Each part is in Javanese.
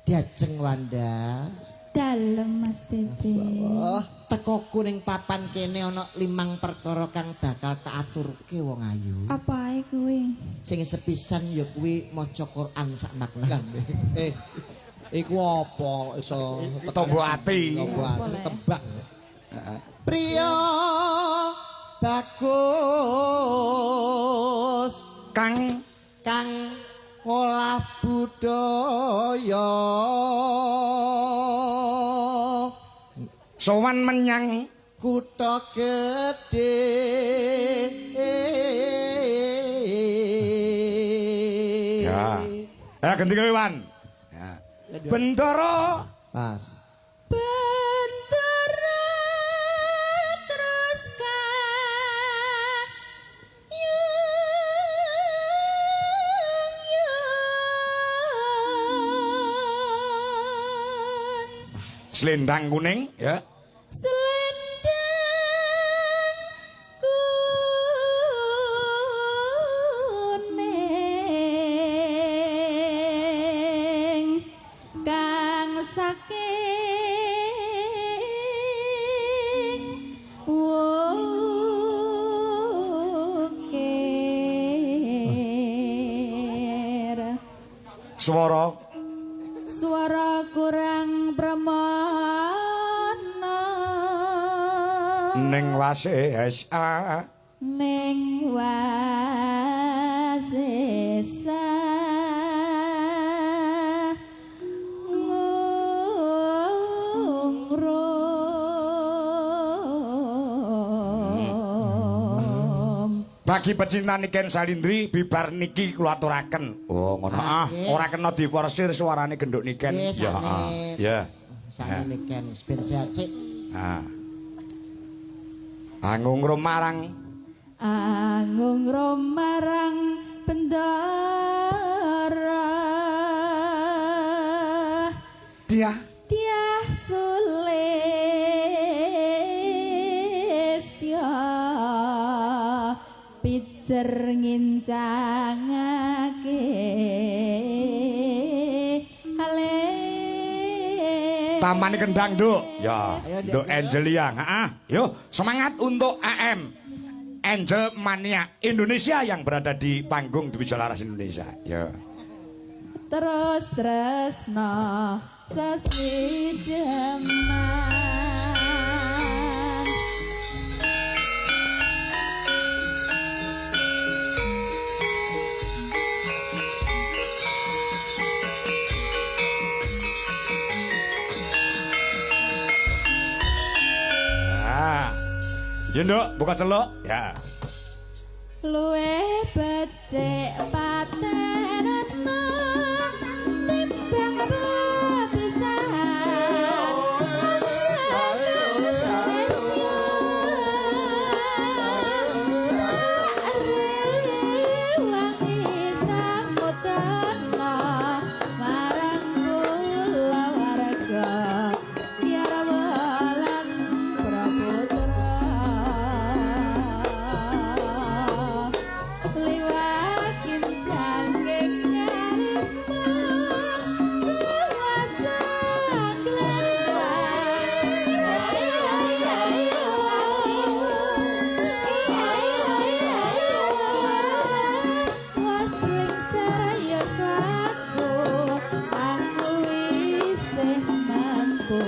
Diajeng Wanda. Dalem Mas Tete. Oh, tekoku ning papan kene ana limang perkara kang bakal tak aturke wong ayu. Apa ae kuwi? Sing sepisan ya kuwi maca Quran sak maknane. Eh, iku apa iso Tombo ati. Tombo ati tembak. Priya bagus Kang kang olah budaya. Sowan menyang kutha gedhe. Ya. Ya ganti kowe Wan. Ya. Bendara Pas. Bendera terus kayung selendang kuning ya. Selendang kuning kang saking wukir. Swara Suara kurang pramana ning wasesa ning wasesa ngungrum. Bagi pecinta Niken Salindri bibar niki kula aturaken. Oh, ngono. Ah, ora kena diporsir suarane genduk Niken. Nggih, Ya, sane. ah. Ya. Sane Niken ben sehat sik. Ah. Angungrum marang Angungrum marang bendara Tiah Tiah sulistya pijer ngincangake ale. Tamane kendang, Nduk. Ya, Ayo, Nduk. Nduk Angelia. Heeh. Yo, semangat untuk AM Angel Mania Indonesia yang berada di panggung Dwi Jalaras Indonesia. Yo. Terus tresno sesideman. Ah. Yo, Nduk, buka celuk. Ya. Luwih becik patenana timbang bepisahan. Tak rewangi samudana marang kulawarga garwa lan praputra liwat kincanging alisma kuwasa wasling saraya saku aku isih mampu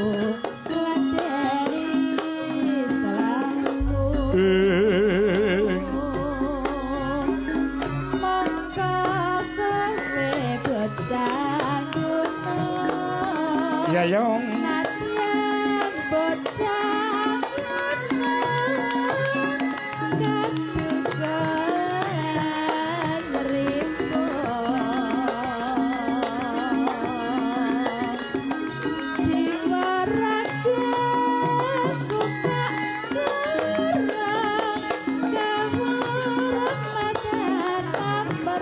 ngladeni salahmu. Mongko kowe bocah guna. Ya, yong. Nadyan bocah guna kadugan rimbo. Jiwa ragaku kak kurang kahormatan ambrang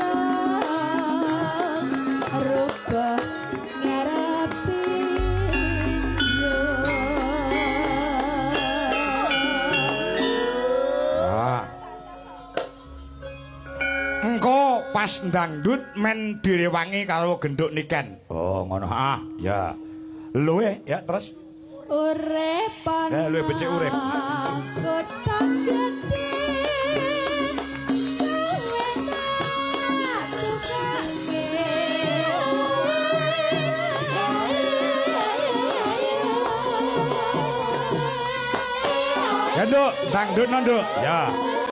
rubah ngarepi yo. Engko pas dangdut men direwangi karo genduk niken. Oh, ngono. Ah, ya. Luwe ya terus. Urip ana Eh, luwih becik urip. Kutha gedhe. Kowe tak tukake. Ya, Nduk, dangdut no, Nduk. Ya.